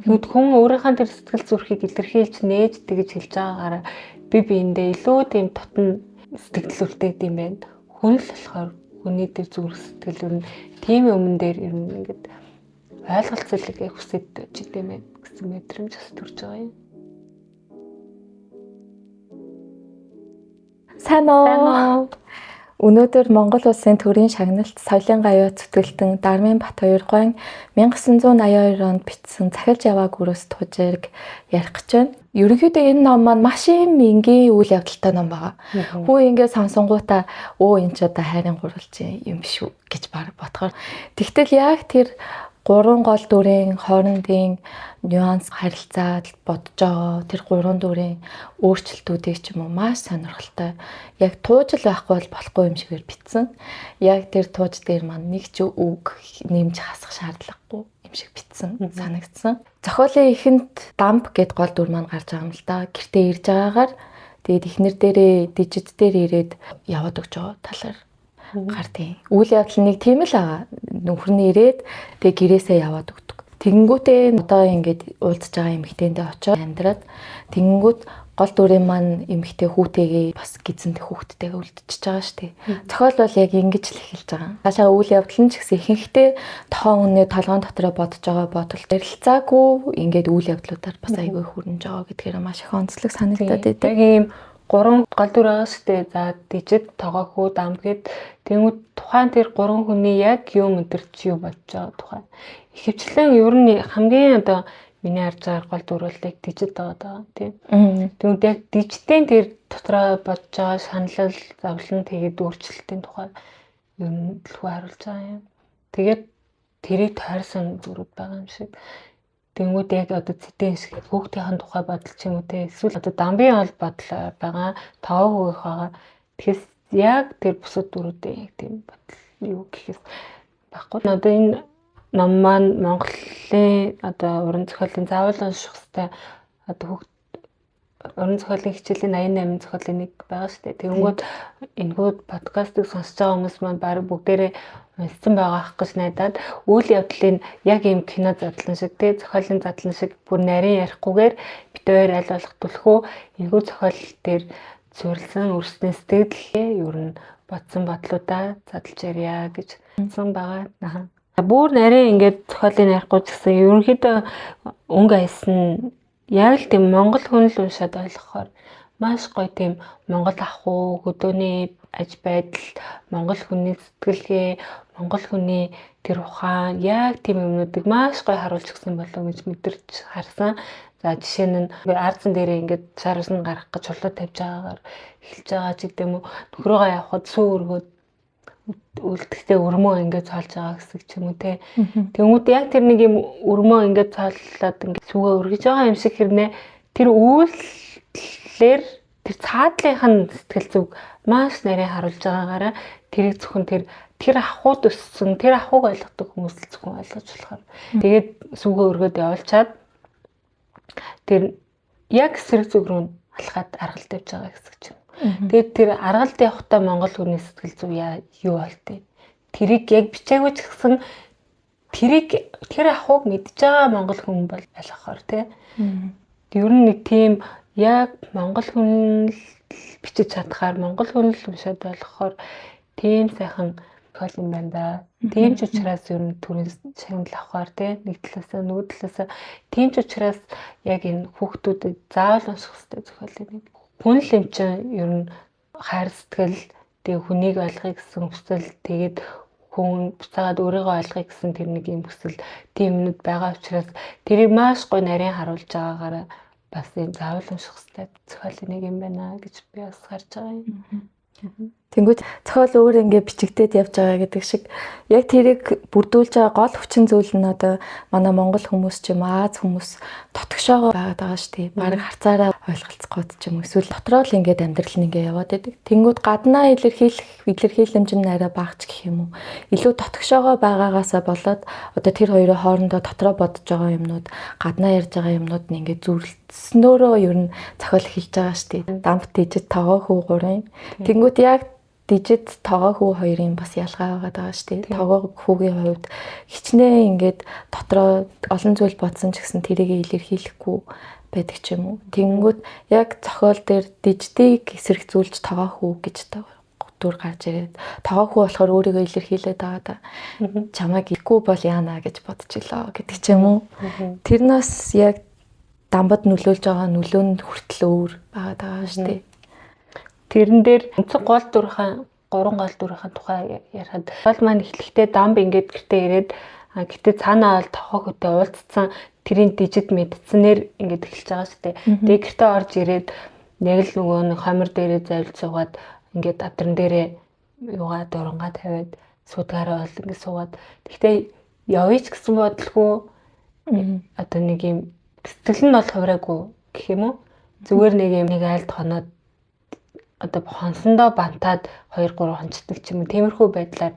Тэгвэл хүн өөрийнхөө тэр сэтгэл зүрхийг илэрхийлж нээж тэгж хэлж байгаагаараа би биендээ илүү тийм тотон сэтгэл үлдээд юм байна. Хүн л болохоор хүний тэр зүрх сэтгэл ер нь тийм юмн дээр ер нь ингээд ойлголцолыг хүсэж идэм байх гэсэн мэдрэмж бас төрж байгаа юм. Сайн уу? Өнөөдөр Монгол Улсын төрийн шагналт соёлын гаяа зүтгэлтэн Дармын Бат хоёргоон 1982 онд бичсэн Захилж яваа гүрээс туужирг ярих гэж байна. Ерөнхийдөө энэ ном маань маш юм энгийн үйл явдалтай ном байгаа. Хүү ингээд сонсонгуудаа өө энэ ч одоо хайрын гурвалжин юм биш үү гэж баг бодохоор. Тэгтэл яг тэр гурван гол дүрийн хоорондын нюанс харилцаа бодож байгаа тэр гурван дүрийн өөрчлөлтүүдийг ч юм уу маш сонирхолтой. Яг туужил байхгүй бол болохгүй юм шигээр битсэн. Яг тэр тууж дээр маань нэг ч үг нэмж хасах шаардлагагүй юм шиг битсэн санагдсан. Зохиолын эхэнд дамп гэд гол дүр маань гарч байгаа юм л да. Гэртээ ирж байгаагаар тэгээд эхнэр дээрээ дижит дээр ирээд яваад өгч байгаа талаар гардیں۔ Үйл явдал нэг тийм л байгаа. Нөхөр нь ирээд тэг гэрээсээ яваад өгдөг. Тэгэнгүүтээ одоо ингээд уулзж байгаа эмэгтэйндээ очиод амьдраад тэгэнгүүт гол дүрийн маань эмэгтэй хүүтэйгээ бас гизэнт хүүхдтэйгээ үлдчихэж байгаа шүү дээ. Зохиол бол яг ингэж л эхэлж байгаа. Цаашаа үйл явдал нь ч гэсэн ихэнхдээ тоон үнэ толгоон дотроо бодож байгаа бодол ярилцаагүй ингээд үйл явдлуудаар бас айгүй хүрнэж байгаа гэдгээр маш их онцлог санагдаад байдаг. Яг ийм гурван гол дүр байгаа шүү дээ. За дижит, тогоохүү, дам гэд тэнгууд тухайн тэр гурван хүний яг юу мэдэрч юу бодож байгаа тухай. Ихэвчлэн ер нь хамгийн одоо миний харж байгаа гол дүр бол яг дижит байгаа даа тийм. Тэнгүүд яг дижитийн тэр дотроо бодож байгаа шаналл, зовлон тэгээд өөрчлөлтийн тухай ер нь төлхөө харуулж байгаа юм. Тэгээд тэрийг тойрсон дүрүүд байгаа юм шиг. Тэнгүүд яг одоо цэдэн шиг хүүхдийн тухай бодол ч юм уу те эсвэл одоо дамбын ол бодол байгаа тоо хөөх байгаа. Тэгэхээр яг тэр бусад дүрүүдээ яг тийм бодол юу гэхээс байхгүй. Одоо энэ ном маань Монголын одоо уран зохиолын заавал унших хэрэгтэй одоо хүүхд уран зохиолын хичээлийн 88 зохиолын нэг байгаа шүү дээ. Тэгэнгүүт энгүүд подкастыг сонсож байгаа хүмүүс маань баг бүгдээрээ уншсан байгаа ах гэж найдаад үйл явдлын яг ийм кино задлан шиг тий зохиолын задлан шиг бүр нарийн ярихгүйгээр бит хоёр аль болох түлхүү энэхүү зохиол дээр суурилсан өрснөө сэтгэл ер нь бодсон бодлуудаа задлж ярья гэж бодсон байгаа. Бүр нарийн ингээд зохиолыг ярихгүй ч гэсэн ерөнхийдөө өнгө аясан яг л тийм монгол хүн л уншаад ойлгохоор маш гоё тийм монгол ах уу хөдөөний аж байдал, монгол хүний сэтгэлгээ, монгол хүний тэр ухаан яг тийм юмнуудыг маш гоё харуулж өгсөн болов гэж мэдэрч харсан. За жишээ нь арзан дээрээ ингээд шар усан гаргах гэж чулуу тавьж байгаагаар эхэлж байгаа ч гэдэм үү. Нөхрөөгөө явхад сүү өргөөд үлдэхдээ өрмөө ингээд цоолж байгаа гэсэн ч юм уу те. Тэнгүүд яг тэр нэг юм өрмөө ингээд цооллоод ингээд сүгээ өргөж байгаа юм шиг хэрнээ тэр үйлдэлээр тэр цаадлынх нь сэтгэл зүг маш нарийн харуулж байгаагаараа тэрийг зөвхөн тэр тэр ахуйд өссөн тэр ахуйг ойлгодог хүмүүс л зөвхөн ойлгож болохоор тэгээд сүгээ өргөөд явуулчаад тэр яг эсрэг зүг рүү алхаад аргалт явж байгаа гэсэн ч юм. Тэгээд тэр аргалт явахдаа монгол хүний сэтгэл зүй юу болтыг. Тэрийг яг бичээгүй ч гэсэн тэрийг тэр ахуйг мэдж байгаа монгол хүн бол ойлгохоор тий. Ер нь нэг тийм яг монгол хүн л бичиж чадхаар монгол хүн л уншаад ойлгохоор тийм сайхан зохиол юм байна да. Тийм ч учраас ер нь төрийн шагнал авахар тий нэг талаасаа нөгөө талаасаа тийм ч учраас яг энэ хүүхдүүдэд заавал унших хэрэгтэй зохиол юм. Хүн л юм чинь ер нь хайр сэтгэл тэгээ хүнийг ойлгоё гэсэн хүсэл тэгээд хүн буцаагаад өөрийгөө ойлгоё гэсэн тэр нэг юм хүсэл тийм юмнууд байгаа учраас тэрийг маш гоё нарийн харуулж байгаагаараа бас юм заавал унших хэрэгтэй зохиолын нэг юм байна гэж би бас харж байгаа юм. Тэнгүүт зохиол өөр ингээ бичигдээд явж байгаа гэдэг шиг яг тэрийг бүрдүүлж байгаа гол хүчин зүйл нь одоо манай монгол хүмүүс ч юм Аз хүмүүс дотгошоогоо байгаад байгаа шүү дээ. Бараг харцаараа ойлголцох гээд ч юм эсвэл дотроо л ингээд амьдрал нь ингээ яваад байдаг. Тэнгүүд гаднаа илэрхийлэх илэрхийлэмж нь арай бага ч гэх юм уу. Илүү дотгошоогоо байгаагаасаа болоод одоо тэр хоёрын хоорондоо дотроо бодож байгаа юмнууд гаднаа ярьж байгаа юмнууд нь ингээ зүрлэлснөөрөө ер нь зохиол эхэлж байгаа шүү дээ. Дамп тийжид тогоо хүү гурын. Тэнгүүд яг Дижит тогоо хүү хоёрын бас ялгаа байгаа даа шүү дээ. Тогоо хүүгийн хувьд хичнээн ингээд дотроо олон зүйл бодсон ч гэсэн тэрийг илэрхийлэхгүй байдаг ч юм уу. Тэнгүүд яг зохиол дээр дижитийг эсрэгцүүлж тогоо хүү гэж дүр гарч ирээд тогоо хүү болохоор өөрийгөө илэрхийлээд байгаа да. Чамайг ихгүй бол яана гэж бодчихлоо гэдэг ч юм уу. Тэрнээс яг дамбад нөлөөлж байгаа нөлөө нь хүртэл өөр байгаа даа шүү дээ. Тэрэн дээр үндсэн гол дүрхэн гурван гол дүрийн тухай ярихад бол маань эхлэхдээ дамб ингээд гэртээ ирээд гэтээ цаанаа бол тохоо хөтэ уулзсан тэрийн дижит мэдсэнээр ингээд эхэлж байгаа шүү дээ. Тэгээ гэртээ орж ирээд яг л нөгөө нэг хомор дээрээ завилж суугаад ингээд авдран дээрээ юугаа дурангаа тавиад суудгаараа бол ингээд суугаад тэгтээ явъя ч гэсэн бодлого одоо нэг юм сэтгэл нь бол хувраагүй гэх юм уу. Зүгээр нэг юм нэг айлд хоноод одоо хонсондоо бантаад 2 3 хончдаг ч юм уу тиймэрхүү байдлаар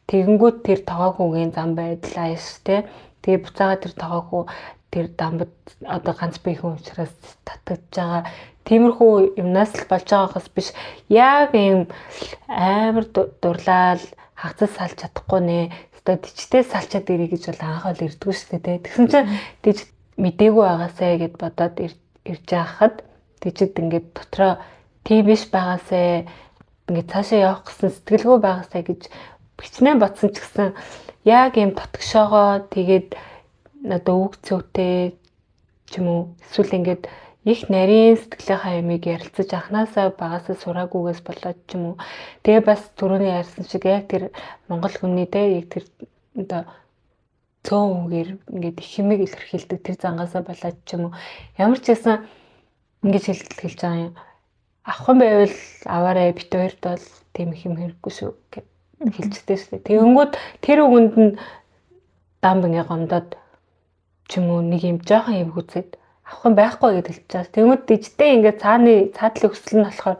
тэгэнгүүт тэр тогоогүйгийн зам байдлаа ш тэ. Тэгээ буцаага тэр тогоогүй тэр дамбад одоо ганц бие хүн учраас татагдж байгаа тиймэрхүү юмнаас л болж байгаагаас биш яг ийм амар дурлал хагцас салж чадахгүй нэ. Одоо дижитээ салчаад ирээ гэж бол анх бол ирдгүү шүү дээ. Тэгсэн чинь дижит мдээгүй байгаасай гэд бодоод ирж байхад дижит ингээд дотроо тийм биш байгаасай ингээд цаашаа явах гэсэн сэтгэлгүй байгаасай гэж хичнээн бодсон ч гэсэн яг ийм дотгошоогоо тэгээд одоо үг цөвтэй ч юм уу эсвэл ингээд их нарийн сэтгэлийнхаа ямиг ярилцаж анханасаа багасаа сураагүйгээс болоод ч юм уу. Тэгээ бас түрүүний ярьсан шиг яг тэр монгол хүний те яг тэр одоо цөөн үгээр ингээд их хэмиг илэрхийлдэг тэр зангаасаа болоод ч юм уу. Ямар ч байсан ингэж хэлж байгаа юм. Авах юм байвал аваарай бит хоёрт бол тийм их юм хэрэггүй шүү гэд хэлжтэй шүү дээ. Тэгэнгүүт тэр үгэнд нь дамб ингээ гомдоод ч юм уу нэг юм жоохон эвгүүцээд авах юм байхгүй гэд хэлж байгаа. Тэнгүүд дижтэй ингээд цааны цаатлын хүсэл нь болохоор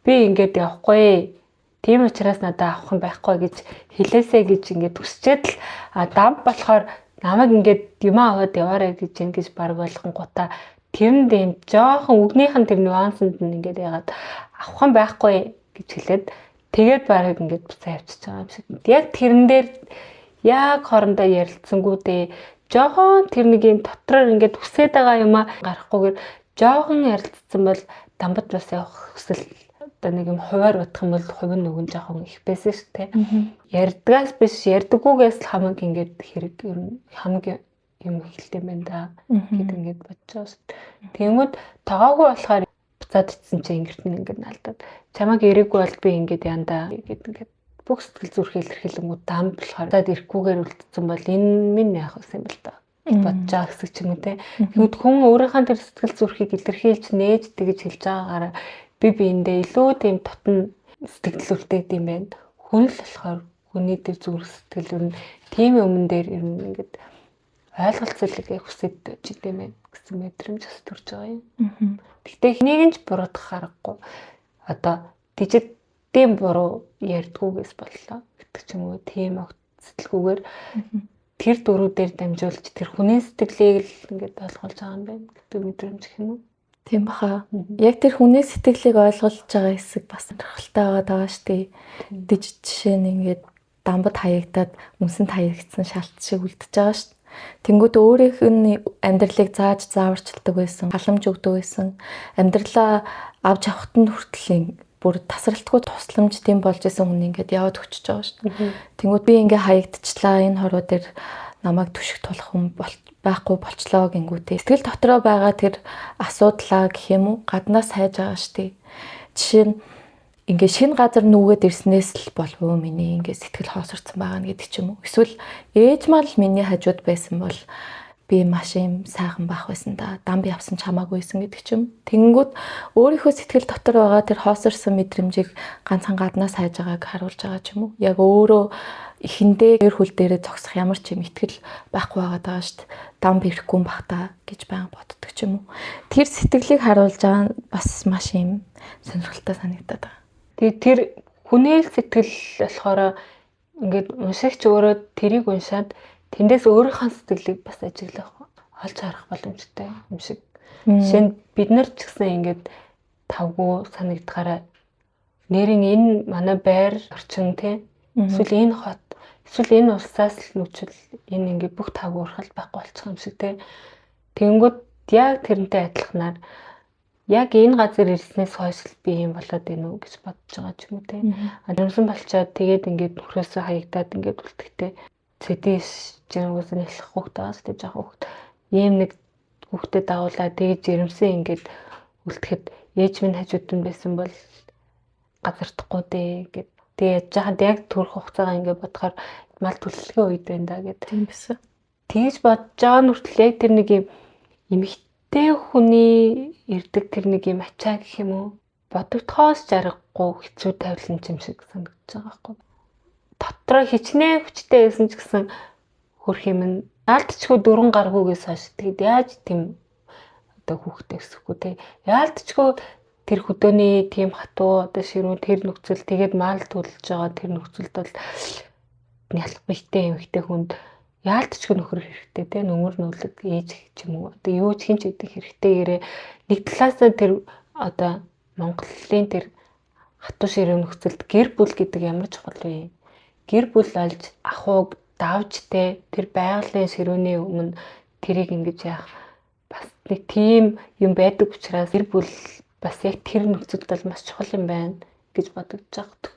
би ингээд явахгүй. Тийм учраас надад авах юм байхгүй гэж хэлээсэй гэж ингээд төсчээд л дамб болохоор намайг ингээд юм аваад яваарай гэж ингэж баг болгонгуудаа тэрэнд юм жоохон үгнийх нь тэр нюансанд нь ингээд ягаад авах юм байхгүй гэж хэлээд тэгээд бараг ингээд буцаа явчихж байгаа юм шиг. Яг тэрэн дээр яг хоорондоо ярилцсангүй дээ. Жоохон тэр нэг юм дотроор ингээд үсээд байгаа юм а гарахгүйгээр жоохон ярилцсан бол дамбад бас явах хүсэл одоо нэг юм хуваар бодох юм бол хувь нь нүгэн жоохон их байсан шүү дээ. Ярьдгаас биш ярьдаггүйгээс л хамаг ингээд хэрэг ер нь хамаг юм эхэлт юм байна да гэд ингээд бодож байгаа шүү дээ. Тэнгүүд тогоогүй болохоор буцаад ицсэн чинь ингэрт нь ингээд наалдаад чамайг ирээгүй бол би ингээд яанда гэд ингээд бүх сэтгэл зүрх илэрхийлэнгүүд дам болохоор буцаад ирэхгүйгээр үлдсэн бол энэ минь яах вэ юм бэл та гэж бодож байгаа хэсэг ч юм уу те. Тэгвэл хүн өөрийнхөө тэр сэтгэл зүрхийг илэрхийлж нээж тэгж хэлж байгаагаараа би биендээ илүү тийм тотон сэтгэл үлдээд юм байна. Хүн л болохоор хүний тэр зүрх сэтгэл ер нь тийм юмн дээр ер нь ингээд ойлголцолыг хүсэж идэм байх гэсэн мэдрэмж бас төрж байгаа юм. Гэхдээ хэнийг нь ч буруутгах аргагүй. Одоо дижитийн буруу ярьдгүйгээс боллоо гэдэг ч юм уу. Тийм огт сэтгэлгүйгээр тэр дөрүүдээр дамжуулж тэр хүний сэтгэлийг л ингээд ойлгуулж байгаа юм байна гэдэг мэдрэмж гэх юм уу? Тийм баха. Яг тэр хүний сэтгэлийг ойлгуулж байгаа хэсэг бас сонирхолтой байгаа даа шүү дээ. Дижит жишээ нь ингээд дамбад хаягдаад өмсөнд хаягдсан шалт шиг үлдчихэж байгаа шүү дээ. Тэнгүүд өөрийнх нь амьдралыг зааж зааварчилдаг байсан, халамж өгдөг байсан. Амьдралаа авч явахад нь хүртэл бүр тасралтгүй тусламж тийм болж исэн хүн ингээд яваад өчөж байгаа шүү дээ. Тэнгүүд би ингээ хаягдчихлаа, энэ хорвоо дээр намайг түшиг тулах хүн байхгүй болчлоо гингүүтээ. Сэтгэл дотроо байгаа тэр асуудлаа гэх юм уу гаднаас хайж байгаа шүү дээ. Жишээ нь ингээ шинэ газар нүгээд ирснээс л болов уу миний ингээ сэтгэл хоосорсон байгаа нь гэдэг ч юм уу. Эсвэл ээж маань л миний хажууд байсан бол би маш юм сайхан байх байсан да. Дамб явсан ч хамаагүй байсан гэдэг ч юм. Тэнгүүд өөрийнхөө сэтгэл дотор байгаа тэр хоосорсон мэдрэмжийг ганцхан гаднаас хайж байгааг харуулж байгаа ч юм уу. Яг өөрөө эхэндээ гэр хүл дээрээ зогсох ямар ч юм итгэл байхгүй байгаа даа шүү дээ. Дамб ирэхгүй юм бах та гэж байнга боддог ч юм уу. Тэр сэтгэлийг харуулж байгаа нь бас маш юм сонирхолтой санагдаад байгаа. Тэгээ тэр хүний л сэтгэл болохоор ингээд уншигч өөрөө тэрийг уншаад тэндээс өөрийнхөө сэтгэлийг бас ажиглах, олж харах боломжтой юм шиг. Жишээ нь бид нар ч гэсэн ингээд тавгүй санагдахаараа Нэрийн энэ манай байр орчин тий эсвэл энэ хот эсвэл энэ улсаас л нүчл энэ ингээ бүх тав уурхал байхгүй болчих юм шиг тий. Тэнгүүд яг тэрнтэй адилханаар яг энэ газар ирснээс хойш л би юм болоод байна уу гэж бодож байгаа ч юм уу тий. Жирэмсэн болчоод тэгээд ингээд нөхрөөсөө хаягдаад ингээд үлдэхтэй цэдээс жирэмгээс нэлэх хүүхд байгаа шүү дээ, жоох хүүхд. Ийм нэг хүүхдэд дагуулаад тэгээд жирэмсэн ингээд үлдэхэд ээж минь хажууд нь байсан бол газардахгүй дээ гэд. Тэгээд жахад яг төрөх хугацаагаа ингээд бодохоор мал түлхлэгийн үед байна да гэд. Тийм байсан. Тэгж бодож байгаа нь хүртэл яг тэр нэг юм эмэгтэй хүний ирдэг тэр нэг юм ачаа гэх юм уу? Бодогдохоос жаргахгүй хэцүү тавилан юм шиг санагдаж байгаа байхгүй. Дотроо хичнээн хүчтэй байсан ч гэсэн хөрх юм нь яалтчгүй 4 гаргүйгээс хойш тэгэд яаж тийм одоо хүүхдээ өсөхгүй те. Яалтчгүй тэр хөдөөний тийм хатуу одоо ширүүн тэр нөхцөл тэгээд мал төлж байгаа тэр нөхцөлд бол нялх битээ эмэгтэй хүнд яалтчгүй нөхөр хэрэгтэй те, нүмер нүлэг ээж ч юм уу одоо юу ч хин ч гэдэг хэрэгтэйгээрээ нэг талаасаа тэр одоо Монголын тэр хатуу ширүүн нөхцөлд гэр бүл гэдэг ямар чухал вэ? Гэр бүл олж ахуйг давж те тэр байгалийн ширүүний өмнө тэрийг ингэж яах бас нэг тийм юм байдаг учраас гэр бүл бас яг тэр нөхцөлд бол маш чухал юм байна гэж бодогдож байгаа.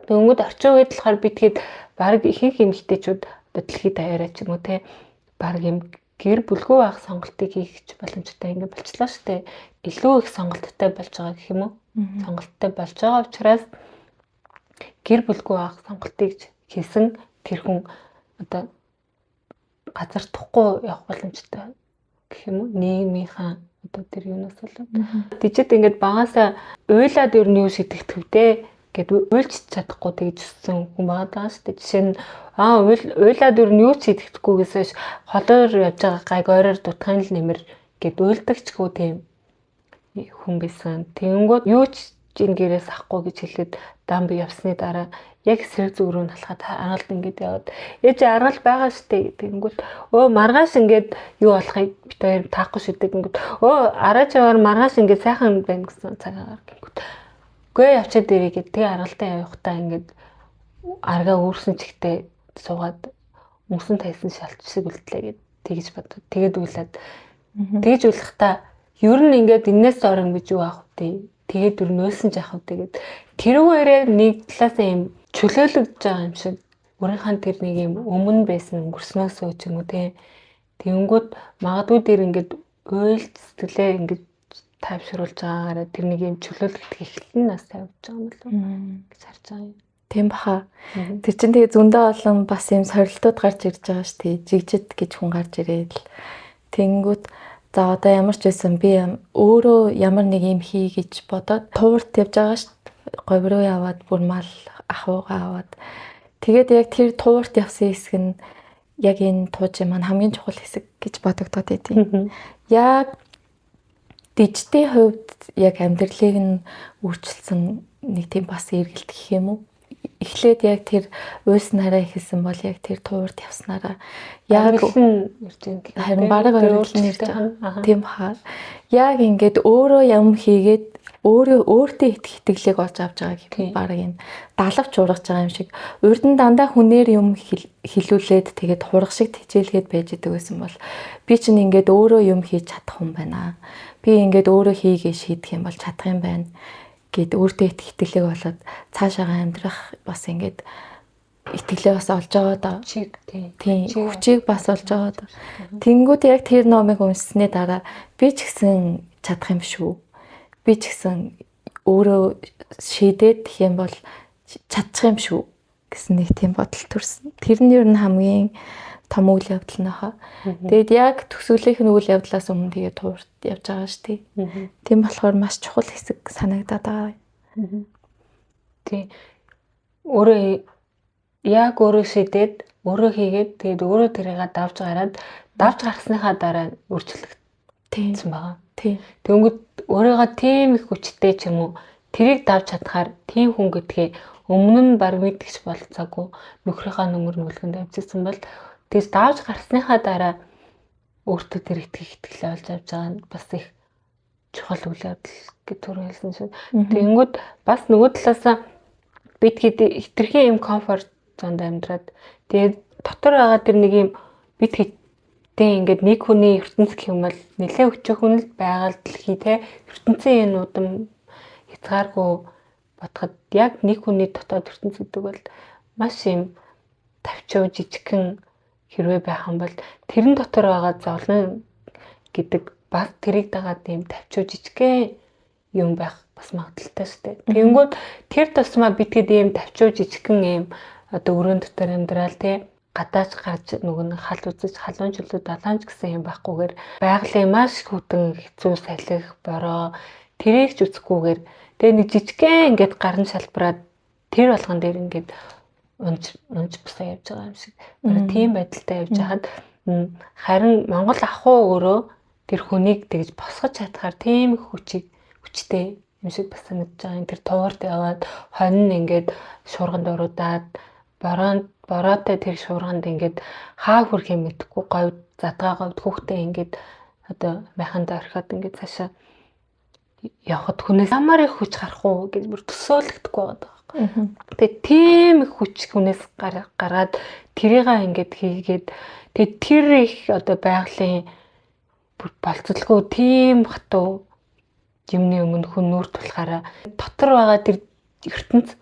Тэнгүүд орчин үед болохоор би тэгэд баг ихэнх эмэгтэйчүүд одоо дэлхийд даяараа ч юм уу те баг юм гэр бүлгүй байх сонголтыг хийх ч боломжтой ингэ болчлоо шүү дээ. Илүү их сонголттой болж байгаа гэх юм уу? Сонголттой болж байгаа учраас гэр бүлгүй байх сонголтыг хийсэн тэр хүн одоо газардахгүй явах боломжтой гэх юм уу? Нийгмийнхаа одоо тэр юунаас болоод. Дижит ингээд багасаа уйлаад ер нь юу шийдэгдэх вэ гэд уйлж чадахгүй тэгж өссөн хүн байгаа даа шүү дээ. Жишээ нь уйлаад ер нь юу ч шийдэгдэхгүйгээс хойш холоор явж байгаа гайг ойроор дутхын л нэмэр гэд уйлдагчгүй тийм хүн байсан. Тэнгүүд юу ч энэ гэрээс авахгүй гэж хэлээд дамб явсны дараа яг эсрэг зүг рүү налхаад аргалд ингээд яваад ээж аргал байгаа штэ тэгэнгүүт өө маргааш ингээд юу болохыг бит хоёр таахгүй шүдэг гингүүт өө араач яваар маргааш ингээд сайхан байна гэсэн цаг агаар гингүүт үгүй явчаад ирээ гэд тэгээ аргалтаа явахдаа ингээд аргаа үүрсэн чигтээ суугаад өмсөн тайсан шалт шиг үлдлээ гэд тэгж бодод тэгээд уйлаад тэгж уйлахдаа ер нь ингээд энэс орон гэж юу аах вэ? Тэгээд ер нь уйлсан ч яах вэ гэд тэрүүгээрээ нэг талаасаа юм чөлөөлөгдөж байгаа юм шиг өөрийнхөө тэр нэг юм өмнө байсан өнгөрснөөсөө ч юм уу те. Тэнгүүд магадгүй тэр ингээд уйлж сэтгэлээ ингээд тайвшруулж байгаагаараа тэр нэг юм чөлөөлөгдөх эхлэл нь нас тавьж байгаа юм болов гэж харж байгаа юм. Тийм баха. Тэр чинь тэгээ зөндөө олон бас юм сорилтууд гарч ирж байгаа шүү дээ. Жигжид гэж хүн гарч ирээд л тэнгүүт за одоо ямар ч байсан би өөрөө ямар нэг юм хий гэж бодоод туурт явж байгаа шүү дээ. Говь руу яваад бүр мал ахуйгаа аваад тэгээд яг тэр туурт явсан хэсэг нь яг энэ туужийн маань хамгийн чухал хэсэг гэж бодогдоод байдیں۔ Яг дижитийн хувьд яг амьдралыг нь өөрчилсөн нэг тийм бас эргэлт гэх юм уу? Эхлээд яг тэр уйснараа эхэлсэн бол яг тэр туурт явснараа яг ирж байгаа. Харин бараг орилол нь ирж байгаа. Тийм хаа. Яг ингээд өөрөө юм хийгээд өөрөө өөртөө итгэх итгэлийг олж авч байгаа гэх бараг энэ далавч ургаж байгаа юм шиг урд нь дандаа хүнээр юм хилүүлээд тэгээд хураг шиг хичээлгээд байж идэг байсан бол би чинь ингээд өөрөө юм хийж чадах юм байна. Би ингээд өөрөө хийгээ шийдэх юм бол чадах юм байна гэд өөртөө итгэх итгэлийг болоод цаашаагаа амьдрах бас ингээд итгэлээ бас олж байгаа даа. Хүчийг тийм. Хүчийг бас олж байгаа даа. Тэнгүүд яг тэр номыг уншсны дараа би ч гэсэн чадах юм шүү. Би ч гэсэн өөрөө шийдээд гэх юм бол чадчих юм шүү гэсэн нэг тийм бодол төрсөн. Тэр нь ер нь хамгийн том үйл явдал нөхөө. Тэгээд яг төгсгөлийнх нь үйл явдлаас өмнө тэгээд туурт явж байгаа шүү дээ. Тийм болохоор маш чухал хэсэг санагдаад байгаа. Тийм. Өөрөө яг өөрөө шийдээд, өөрөө хийгээд тэгээд өөрөө тэрийг давж гараад давж гарсныхаа дараа өөрчлөгдсөн байгаа. Тийм. Тэнгүүд өөрийгөө тийм их хүчтэй ч юм уу тэрийг давж чадхаар тийм хүн гэдгээ өмнө нь баг мэдгч болцоогүй нөхрийнхаа нүмер нүлгэнд авчихсан бол тэгж давж гарсныхаа дараа өөртөө тэр итгэх итгэлээ олж авч байгаа нь бас их чухал үйл явдал гэж түрүү хэлсэн чинь. Тэгэнгүүт бас нөгөө талаасаа бид хэд хэтэрхий юм comfort zone д амьдраад, тэгээд дотор байгаа тэр нэг юм бид хэдтэй ингээд нэг хүний ертөнц гэх юм бол нэлээд өчөөхөн л байгаль, дэлхий те, ертөнцийн энэ удам хязгааргүй бодоход яг нэг хүний дотоод ертөнц гэдэг бол маш юм тавчуу, жижигхэн хэрвээ байх юм бол тэрэн дотор байгаа зовлон гэдэг бас тэрийг дагаад ийм тавчуу, жижигхэн юм байх бас магадлалтай шүү дээ. Тэгэнгүүт тэр тусмаа бид хэд ийм тавчуу, жижигхэн ийм одоо өрөөнд дотор амьдрал те, гадаач гарч нөгөө нэг хал үзэж, халуун чөлөө далаанч гэсэн юм байхгүйгээр, байгалийн маш хүтэн хэцүү салхи, бороо тэрийг ч үзэхгүйгээр, тэгээ нэг жижигхэн ингээд гаран шалбараад тэр болгон дээр ингээд унж унж босоо явж байгаа юм шиг. Тийм байдалтай явж байхад харин Монгол ахуй өөрөө тэр хүнийг тэгж босгож чадхаар тийм хүчийг, хүчтэй юм шиг бас санагдаж байгаа юм. Тэр туурд яваад хонь нь ингээд шуурганд уруудаад, бороонд бороотой тэр шуурганд ингээд хаа хүрэх юм мэдэхгүй говь задгаа говьд хүүхдээ ингээд одоо майханд орхиод ингээд цаашаа явхад хүнээс ямар их хүч гарах уу гэж бүр төсөөлөгдөхгүй байгаа байхгүй. Тэгээ тийм их хүч хүнээс гаргаад тэрийг ингээд хийгээд, тэгээ тэр их одоо байгалийн бүр болцолгүй тийм хатуу юмны өмнө хүн нүүр тулахаараа дотор байгаа тэр ертөнц,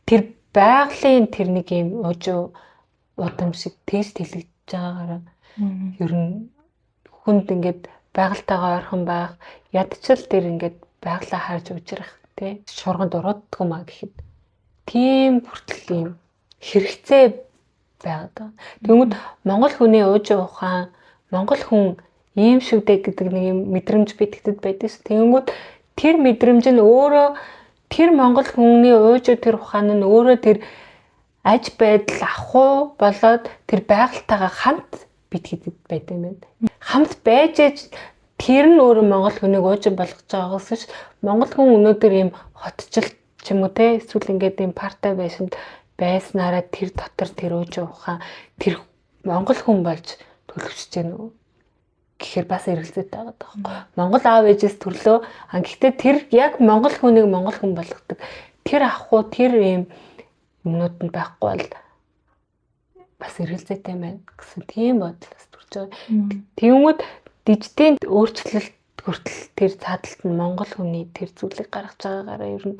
тэр байгалийн тэр нэг юм уужуу удам шиг тэгж тэлэгдэж байгаагаараа ер нь хүнд ингээд байгальтайгаа ойрхон байх, ядчил тэр ингээд байгалаа харж ужрах тий, шуурганд урууддаггүй маа гэхэд тийм хүртэл юм хэрэгцээ байгаад байгаа. Тэгмэд Монгол хүний уужуу ухаан, Монгол хүн ийм шүү дээ гэдэг нэг юм мэдрэмж битгэдэд байдаг ш. Тэгэнгүүт тэр мэдрэмж нь өөрөө тэр Монгол хүний уужуу тэр ухаан нь өөрөө тэр аж байдал ахуй болоод тэр байгальтайгаа хамт бит гэдэг байд юм байна. Хамт байж аж тэр нь өөрөө Монгол хүнийг уужин болгож байгаагаас ш. Монгол хүн өнөөдөр ийм хотчлт ч юм уу те, эсвэл ингээд ийм партай байшинд байснараа тэр дотор тэр уужин ухаан, тэр Монгол хүн болж төлөвшөж гэнэ үү гэхээр бас эргэлзээтэй байгаа байхгүй. Монгол аав ээжээс төрлөө. А гэхдээ тэр яг монгол хүнийг монгол хүн болгодог тэр ахуй, тэр ийм юмнууд нь байхгүй бол бас эргэлзээтэй байна гэсэн тийм бодол бас төрж байгаа. Тэгвэл дижитийн өөрчлөлт хүртэл тэр цаадалт нь монгол хүний тэр зүйлийг гаргаж байгаагаараа ер нь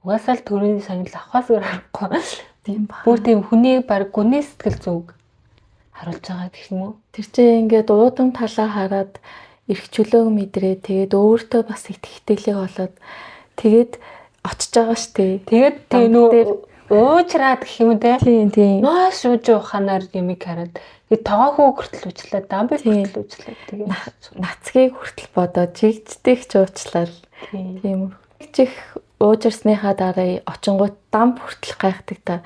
угаасаа л төрийн шагнал авахаас өөр аргагүй. Тийм ба. Бүр тийм хүний баг гүний сэтгэл зүг харуулж байгаа гэх юм уу? Тэр чинь ингээд уудам талаа хараад эрх чөлөөг мэдрээ, тэгээд өөртөө бас итгэх итгэлийг олоод тэгээд очиж байгаа штэ. Тэгээд тийм нөө уучраад гэх юм те. Тийм, тийм. Маш уужуу ухаанаар юмыг хараад тэгээд тоогоо хүртэл уучлаа, дамбыг хүртэл уучлаа. Тэгээд нацгийг хүртэл бодоод жигддэг ч уучлаа. Тийм. Чих уужирсныхаа дараа очингууд дамб хүртэл гайхдаг та.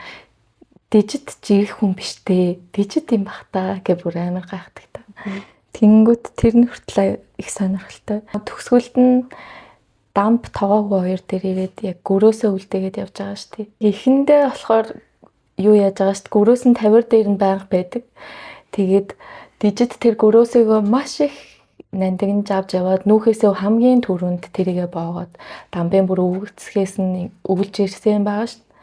Дижит жирэх хүн биш те. Дижит юм бах та гэж бүр амар гайхдаг та. Тэнгүүт тэр нь хүртэл их сонирхолтой. Төгсгөлд нь дамп тогоогүй хоёр дээр ирээд яг гөрөөсөө үлдээгээд явж байгаа шүү дээ. Эхэндээ болохоор юу яаж байгаа шүү дээ. Гөрөөс нь тавир дээр нь байнга байдаг. Тэгээд дижит тэр гөрөөсөөгөө маш их нандинж авч яваад нүүхээсээ хамгийн түрүүнд тэрийгэ боогоод дамбын бүр өвгцгээс нь өвлж ирсэн байгаа шүү дээ.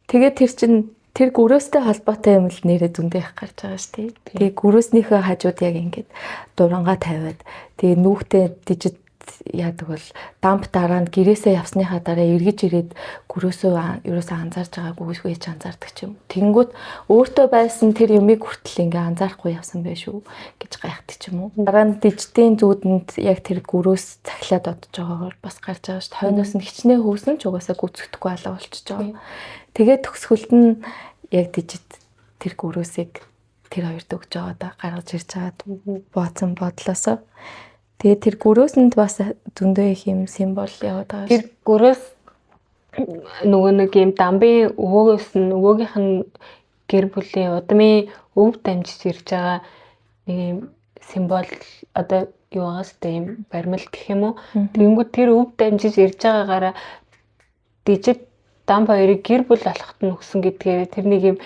Тэгээд тэр чинь тэр гөрөөстэй холбоотой юм л нэрээ зөндөө их гарч байгаа шүү дээ. Тэгээ гөрөөснийхөө хажууд яг ингээд дурангаа тавиад тэгээ нүүхтэй дижит яадаг бол дамп дараа нь гэрээсээ явсныхаа дараа эргэж ирээд гөрөөсөө ерөөсөө анзаарч байгаагүй ч анзаардаг ч юм. Тэнгүүт өөртөө байсан тэр юмыг хүртэл ингээ анзаарахгүй явсан байх шүү гэж гайхдаг ч юм уу. Дараа нь дижитийн зүүдэнд яг тэр гөрөөс цахилаад одож байгаагаар бас гарч байгаа шүү дээ. Хойноос нь хичнээн хөөсөн ч угаасаа гүйцэтгэхгүй алга болчихж байгаа. Тэгээд төгсгөлд нь яг дижит тэр гөрөөсийг тэр хоёрт өгч байгаа да, гаргаж ирж байгаа бооцсон бодлосоо. Тэгээд тэр гөрөөсөнд бас зөндөө их юм символ яваад байгаа. Тэр гөрөөс нөгөө нэг юм дамбын өвөөгөөс нь, өвөөгийнх нь гэр бүлийн удмын өв дамжиж ирж байгаа нэг юм символ одоо юу байгаа шүү дээ, юм баримл гэх юм уу. Тэгэнгүүт тэр өв дамжиж ирж байгаагаараа дижит дамб хоёрыг гэр бүл болоход нь өгсөн гэдгээр тэр нэг юм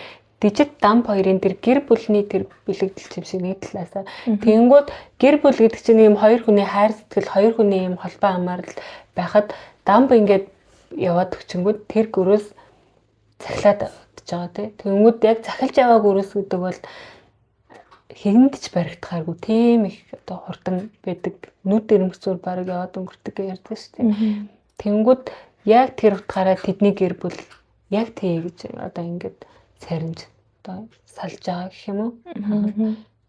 Дижит Дамп хоёрын тэр гэр бүлний тэр бэлэгдэл юм шиг нэг талаасаа. Тэгэнгүүт гэр бүл гэдэг чинь ийм хоёр хүний хайр сэтгэл, хоёр хүний ийм холбоо хамаарал байхад Дамп ингээд яваад өчнгүүд тэр гөрөөс захилаад явж байгаа тий. Тэгэнгүүт яг захилж яваа гөрөөс гэдэг бол хэнд ч баригдахааргүй тийм их одоо хурдан байдаг. Нүд ирмэгцүүр бараг яваад өнгөрдөг гэж ярьдаг шүү дээ. Тэнгүүд яг тэр утгаараа тэдний гэр бүл яг тий гэж одоо ингээд царинж одоо салж байгаа гэх юм уу.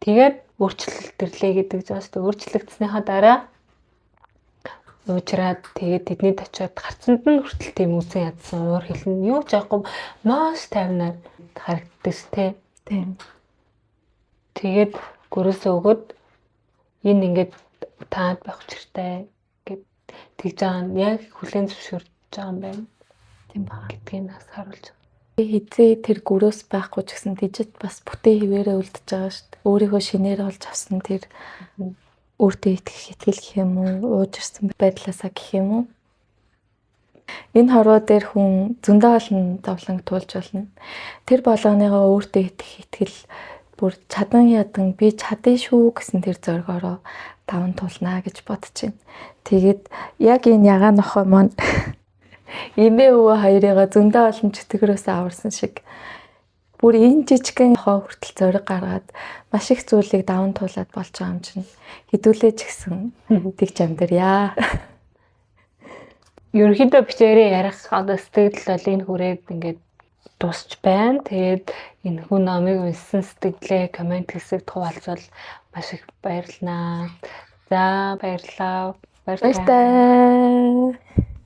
Тэгээд өөрчлөлт ирлээ гэдэг жаа шүү дээ. Өөрчлөгдснийхаа дараа уучраад тэгээд тэдний очиод гарцанд нь хүртэл тийм үсэн ядсан уур хилэн юу ч яахгүй маш тайвнаар харагддаг ш тэ. Тийм. Тэгээд гөрөөсөө өгөөд энэ ингээд таад байх учиртай гэд тэгж байгаа нь яг хүлээн зөвшөөрч байгаа юм байна. Тийм ба. Гэдгийг нас харуулж байгаа. Хизээ тэр гөрөөс байхгүй ч гэсэн дижит бас бүтээ хിവэрэ үлдэж байгаа шүү дээ. Өөрийнхөө шинээр олж авсан тэр өөртөө итгэх итгэл гэх юм уу, уужирсан байдлаасаа гэх юм уу. Энэ хорвоо дээр хүн зөндөө олон зовлон туулж болно. Тэр болгоныгоо өөртөө итгэх итгэл бүр чадан ядан би чадъя шүү гэсэн тэр зоригоороо даван туулнаа гэж бодож байна. Тэгээд яг энэ ягаан нохой маань эмээ өвөө хоёрыгоо зөндөө олон чөтгөрөөс аварсан шиг бүр энэ жижигхэн нохой хүртэл зориг гаргаад маш их зүйлийг даван туулаад болж байгаа юм чинь хэдүүлээ ч гэсэн тэгж амьдрья. Ерөнхийдөө бичээрээ ярих одоо сэтгэл бол энэ хүрээд ингээд дуусч байна. Тэгээд энэ хүн номыг уншсан сэтгэлээ коммент хэсэгт хуваалцвал маш их баярлнаа. За баярлалаа. Баяртай.